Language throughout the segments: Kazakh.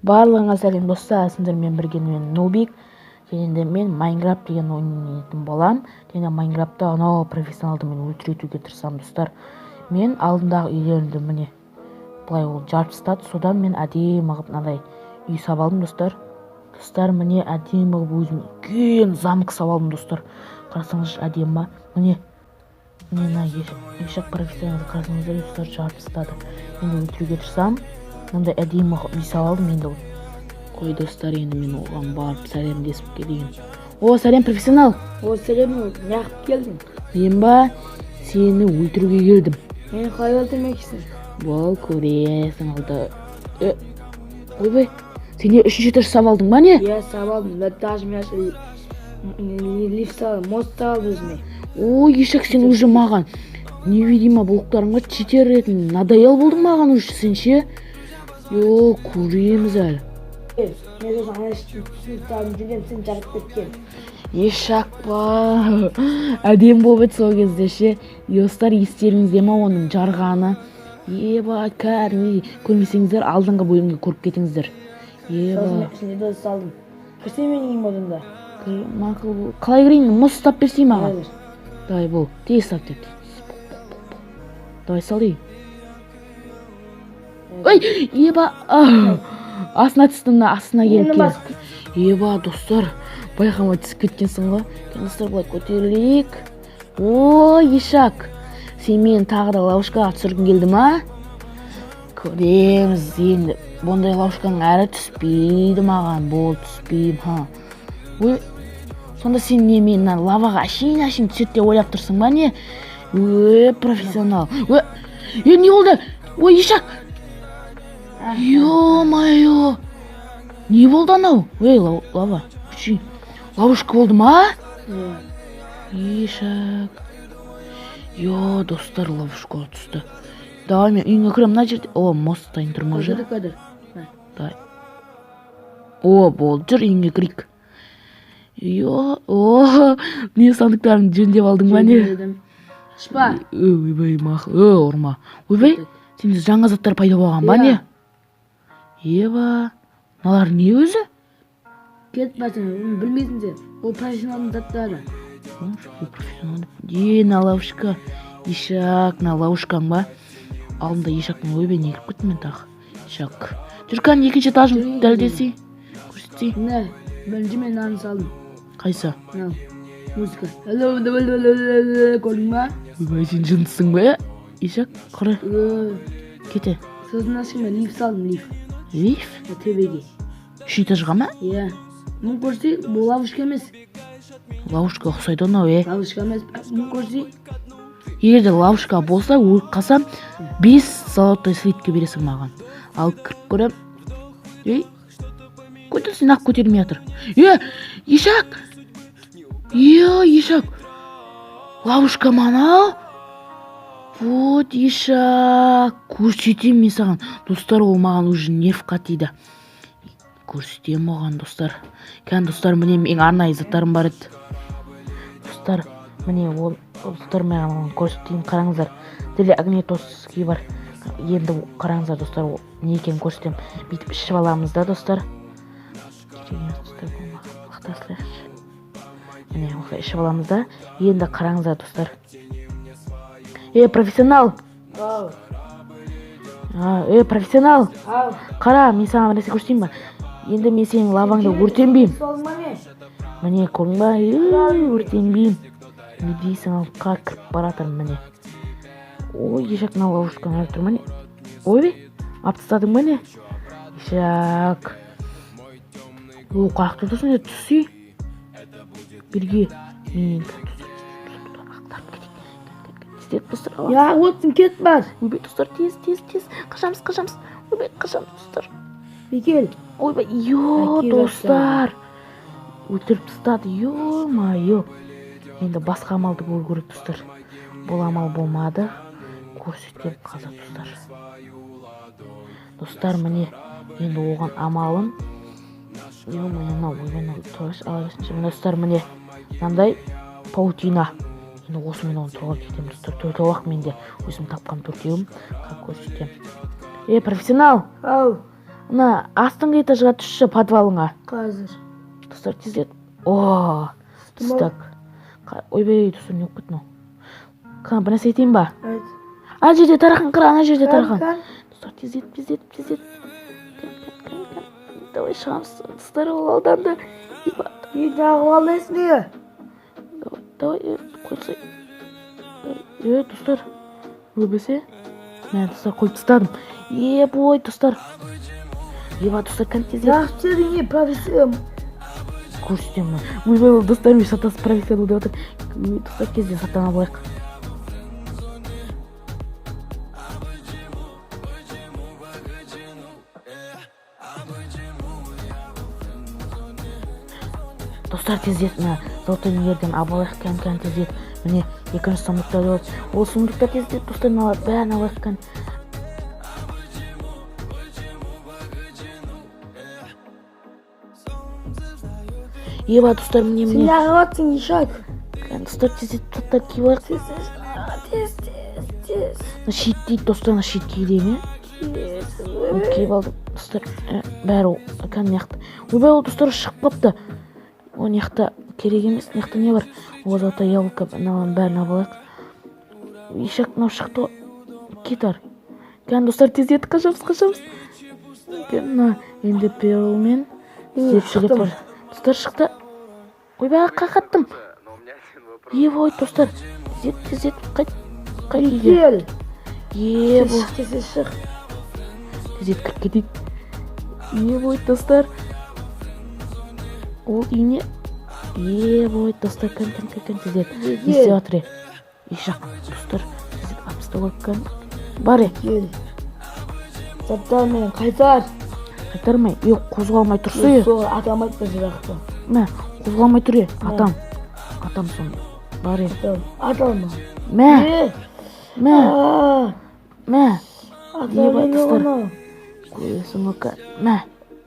Барлығыңа сәлем, достар! Сіздермен бірге мен, Нубик, және де мен Майнкрафт деген ойын ойнайтын боламын. Және Майнкрафтта анау профессионалды мен өлтіретуге тырысамын, достар. Мен алдындағы үйлерімді, міне, былай ол жарып тастады. Содан мен әдемі қылып мынандай үй салып алдым, достар. Достар, міне, әдемі қылып өзім үлкен замок салып алдым, достар. Қарасаңызшы, әдемі ма? Міне, міне, мына ешак профессионалды қарасаңыздар, достар, жарып тастады. Енді өлтіруге тырысамын. Мынандай әдемі қылып үй салып алдым енді. Қой, достар, енді мен оған барып сәлемдесіп келейін. О, сәлем, профессионал! О, сәлем! Неғып келдің? Мен ба? Сені өлтіруге келдім. Мені қалай өлтірмекшісің? Бол, көресің алда. Е, ойбай, сен не, үшінші этаж салып алдың ба, не? Иә, салып алдым. Да, даже мен лифт салдым, мост салдым өзіме. Ой, ешак, сен уже маған невидимо блоктарыңа читер ретінде надоел болдың маған уже сен ше. Йо, көреміз әлі. Е, мен сосын ана түсінікті жүремін, сен жарып кеткен. Ешак па, әдемі болып еді сол кезде ше. Достар, естеріңізде ма оның жарғаны? Еба, кәдімгідей. Көрмесеңіздер, алдыңғы бөлімге көріп кетіңіздер. Еба. Сосын мен ішінде де салдым. Кірсең менің үйіме одан да. Мақұл, қалай кірейін? Мост ұстап берсей маған. Қазір. Давай, бол, тез ұстап бер. Давай, сал дейін. Ой, еба, астына түстім, мына астына келіп. Мені Кел. бас. Еба, достар, байқамай түсіп кеткенсің ғой. Кел, достар, былай көтерілейік. Ой, ешак, сен мені тағы да ловушкаға түсіргің келді ма? Көреміз енді. Бұндай ловушканың әрі түспейді маған. Бол, түспеймін. Ха, ой, сонда сен не, мені мына лаваға әшейін әшейін түседі деп ойлап тұрсың ба, не? Ө, профессионал, ө, е, не болды? Ой, ешак, ё-моё, не болды анау? Ей, лава күшей, ловушка болды ма? Иә. Ешак, ё, достар, ловушкаға түсті. Давай, мен үйіңе кіремін. Мына жерде, о, мост дайын тұр ма уже? Көтер, көтер. Давай, о, болды, жүр, үйіңе кірейік. Ё, о, не, сандықтарыңды жөндеп алдың ба, не? Жөндедім. Шпа. Ойбай, мақұл, е, ұрма. Ойбай, сенде жаңа заттар пайда болған ба, не? Еба, мыналар не өзі? Кет басың, оны білмейсің сен. Ол профессионалдың заттары. Ой, профессионал. Е, мына ловушка, ешак, мына ловушкаң ба? Алдында ешактың. Ойбай, не кіріп кеттім мен тағы? Ешак, жүр, кәне, екінші этажын Жүр. дәлдесей, көрсетсей. Міне, бірінші мен мынаны салдым. Қайсы? Мынау. Музыка. Алло, алло, алло, алло, көрдің ба? Ойбай, сен жындысың ба, е, ешак? Құры. Ö, кете. Сосын ашып мен лифт салдым, лифт. Лифт? Төбеге. Үшінші этажға ма? Иә. Мұны көрсей, бұл ловушка емес. Ловушка ұқсайды анау, е. Ловушка емес. Мұны көрсей. Егер де ловушка болса, өліп қалсам, бес золотой слитка бересің маған. Ал, кіріп көрем. Ей, көтер, сен ақ көтермей жатыр. Е, ешак, е, ешак, ловушка ма анау? Вот, ешак, көрсетемін мен саған. Достар, ол маған уже нервқа тиді. Көрсетемін оған, достар. Кәне, достар, міне, менің арнайы заттарым бар еді, достар. Міне, ол, достар, мен оны көрсетейін. Қараңыздар, для огнетоски бар. Енді қараңыздар, достар, ол не екенін көрсетемін. Бүйтіп ішіп аламыз да, достар. Керек емес, достар, бұл маған. Лақтыра салайықшы. Міне, осылай ішіп аламыз да. Енді қараңыздар, достар. Е, профессионал! Ау. А, е, профессионал! Ау. Қара, мен саған бір нәрсе көрсетейін ба? Енді мен сенің лаваңда өртенбеймін. Салдың ба, не? Міне, көрдің ба? Е, өртенбеймін. Не дейсің? Ал, қа, кіріп бара жатырмын, міне. Ой, ешак, мына ловушканы алып тұр ма, не? Ойбай, алып тастадың ба, не, ешак? О, қаяқта тұрсың, е? Түссей бірге. Мен ақтарып кетейік. Тездетіп, достар. Я, отырсың, кет бар. Ойбай, достар, тез, тез, тез, қашамыз, қашамыз. Ойбай, қашамыз, достар. Бекел. Ойбай, ё. Әке. Достар, өлтіріп тастады. Ё-моё, енді басқа амалды көру керек, достар. Бұл амал болмады. Көрсетемін қазір, достар. Достар, міне, енді оған амалым. Ё-моё, мынау, ойбай, мынау тұрғаш, ала берсінші. Міне, достар, міне, мынандай паутина. Енді осымен оны торға кетемін, достар. Төртеу ақ менде, өзім тапқан төртеуім. Қазір көрсетемін. Е, профессионал! Ау. Мына астыңғы этажға түсші, подвалыңа. Қазір. Достар, тездет. О, түстік. Ойбай, достар, не болып кетті мынау? Кәне, бір нәрсе айтайын ба? Айт. Ана жерде тарақан, қара, ана жерде тарақан. Кән. Достар, тездетіп, тездетіп, тездетіп. Кән, кән, кән, кән. Давай шығамыз. Достар, ол алданды. Еба, Не неғып алдайсың не? давай, давай, қойсай. Е, достар, өлбесе. Мә, достар, қойып тастадым. Е, бой, достар. Еба, достар, кән тездет. Неғып істедің не профессия? Көрсетемін. Ойбай, ол достар, мен шатасып профессионал деп жатыр. Ой, достар, кезде сатана болайық. Достар, тездет, мына золотой нелерден алып алайық, кән, кән, тездет. Міне, екінші сундукта бар. Ол сундукта тездет, достар, мыналар бәрін алайық, кән. Еба, достар, міне, Сен міне. неғып жатсың, ишак? Кән, достар, тездет, заттар киіп алайық. Тез, тез, тез, тез, тез. Мына щит дейді, достар, мына щит киіле ме? Тез. Оны киіп алдым. Достар, бәрі кән мына жақта. Ойбай, ол, достар, шығып қалыпты. О, мына жақта керек емес. Мына жақта не бар? О, золотая яблоко, мыналардың бәрін алып алайық. Ишак, мынау шықты ғой. Кет ары. Кән, достар, тездетіп қашамыз, қашамыз. Кән, мына енді перлмен іздеп сөйлеп Шықтым. бар. Достар, шықты. Ойбай, қақаттым. Но у меня один вопрос. Ебой, достар, тездет, тездет, қайт, қайт үйге. Кел. Ебой. Тез шық, тез, тез шық. Тездет кіріп кетейік. Ебой, достар. Ол үйіне. Ебой, достар, кән, кән, кән, кән, тездет. Не істеп Кел. жатыр, е? Ишак, достар, тездет алып тастау керек, кән. Бар, е, Кел. Заттармен қайтар. Қайтармай. Е, қозғалмай тұрса, е. Соға атамайды бір жақты. Мә, қозғалмай тұр, е. Мә. Атам. Атам соны. Бар, е. Аталма. Мә, Е, мә, а, мә. аталма Ебать, не достар. оны? Көресің ғой, кән. Мә,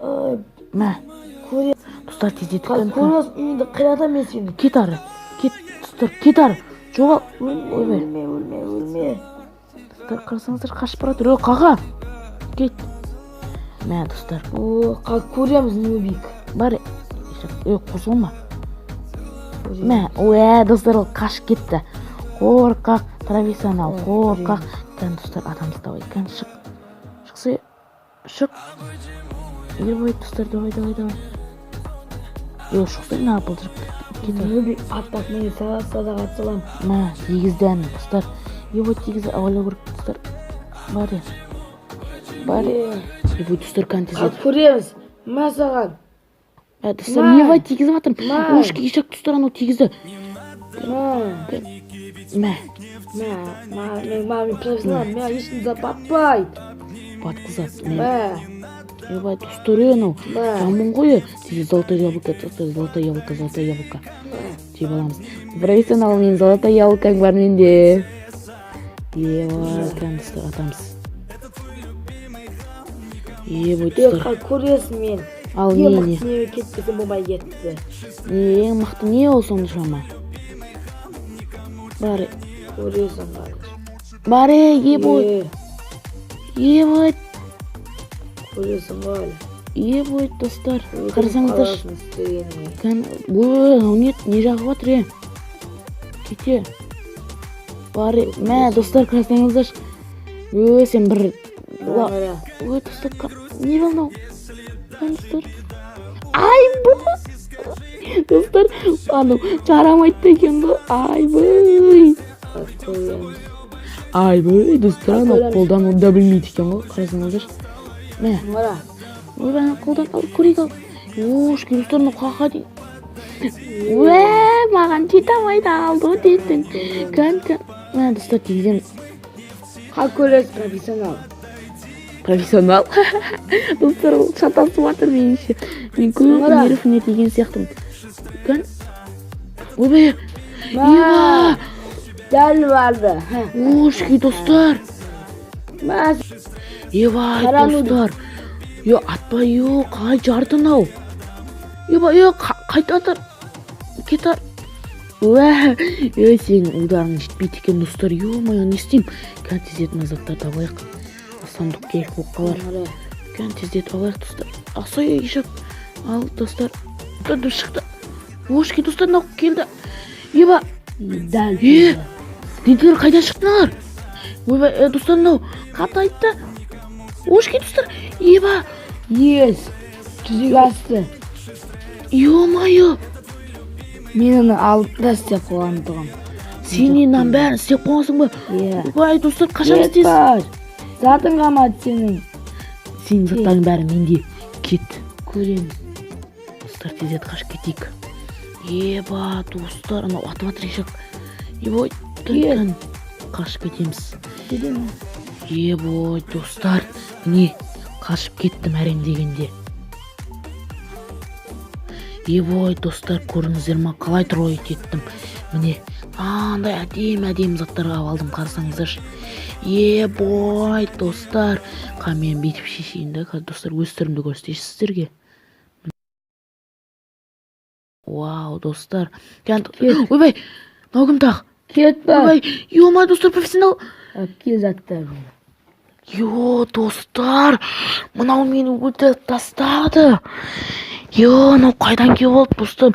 Ай, мә. көре. Достар, тездетіп, кән, кән. Көресің, үйіңді қиратамын мен сені. Кет ары. Кет, достар, кет ары. Жоғал. Өлме, Ойбай. өлме, өлме, өлме. Достар, қарасаңыздар, қашып бара жатыр. Ө, қаға. Кет. Мә, достар. О, көреміз, нубик. Бар. Е, қозғалма. Мә, уә, достар, ол қашып кетті. Қорқақ, профессионал, Ә, қорқақ. Кән, достар, адамды давай, кән, шық. Шықса, шық. Ебай, достар, давай, давай, давай. Е, шықса, мына былдырып кет. Нубик аттап мен саған садаға салам. Мә, тигізді әні, достар. Ебай, тигізді, абайлау керек, достар. Бар, е. Бар, е. Ебай, достар, кән тездет. Көреміз. Мә саған. Мә, достар, Мә. ебай, тигізіп жатырмын. Мә. Ошки, ишак, достар, анау тигізді. Мә. Мә, Мә, мә, мен, мә, мен профессионал, мә, ешкім де батпайды. Батқызады. Мә. Мә, Ебай, достар, е, анау. мә, Жаман ғой, е. Тез золотое яблоко, достар, золотое яблоко, золотое яблоко. Мә. Жеп аламыз. Профессионал, мен золотое яблокоң бар менде. Ебай, кән, достар, атамыз. Ебай, Е, достар. Көресің мен. Ал Ең не, не? мықты неме кетпесем болмай кетті. Не, ең мықты не ол соншама? Бар, е. Көресің қазір. Бар, е, ебой. Е, Ебой, көресің ғой әлі. Ебой, достар. Өзің Қарасаңыздаршы. қаласың істегеніңе. Кән, ой, мынау не, не жағып жатыр, е? Кете. Бар, е, мә, достар, қарасаңыздаршы. Ө, сен бір Қара. Ой, достар, не мынау? Кән, достар. Айбай! Достар, анау жарамайды екен ғой. Айбай! Көреміз. Айбай, достар, анау Көреміз. қолдануды да білмейді екен ғой. Қарасаңыздаршы. Мә, Қара. ойбай, ана қолдан ал, көрейік ал. Ошки, достар, мынау қақа дейді. Уә, маған жете алмайды, алды ғой дейтін. Кән, кән. Мә, достар, тигіземін. Қа көресің, профессионал. Профессионал. Достар, ол шатасып жатыр меніңше. Мен көп Қара. нервіне тиген сияқтымын. Кән. Ойбай, Мә. еба! Дәл барды. Ошки, достар. Мә, Ебай, Қара нубик. достар. Е, атпай, е, қалай жарды мынау? Ебай, е, қайта атыр. Кет ар. Уә, е, сенің ударың жетпейді екен, достар. Ё-моё, не істеймін? Кән, тездет мына заттарды алайық. Сундук керек болып қалар. Қара. Кәне, тездетіп алайық, достар. Ақсай, ешек. Ал, достар, түнді шықты. Ошки, достар, мынау келді. Еба! Дәл. Е! Деділер, қайдан шықты мыналар? Ойбай, достар, мынау қатты айтты. Ошки, достар, еба! Yes. Жүзеге асты. Ё-моё! Мен оны алып та істеп қойған тұғым. Сен мынаның бәрін істеп қойғансың ба? Иә. Ойбай, достар, қашан Кет істейсің? Бар. Затың қалмады сенің. Сенің заттарың бәрі менде. Кет. Көреміз. Достар, тездет қашып кетейік. Еба, достар, анау атып жатыр, ешек. Ебой, Кет. қашып кетеміз. Дедім. Ебой, достар, міне, қашып кеттім әрең дегенде. Ебой, достар, көрдіңіздер ма, қалай троить еттім? Міне, андай әдемі әдемі заттарға алдым, қарасаңыздаршы. Ебой, достар, қа, мен бүйтіп шешейін да, қазір, достар, өз түрімді көрсетейінші сіздерге. Вау, достар. Кет. Ойбай, мынау кім тағы? Кет бар. Ойбай, ё, достар, профессионал. Алып кел заттарыңды. Йо, достар, мынау мені өлтіріп тастады. Йо, мынау қайдан келіп алды, достар?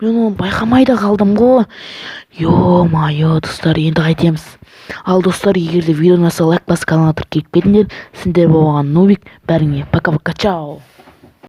Мен оны байқамай да қалдым ғой. Ё-моё, достар, енді қайтеміз? Ал, достар, егер де видео ұнаса, лайк басып, каналға тіркеліп кетіңдер. Сендер болған Нубик, бәріңе пока пока, чао.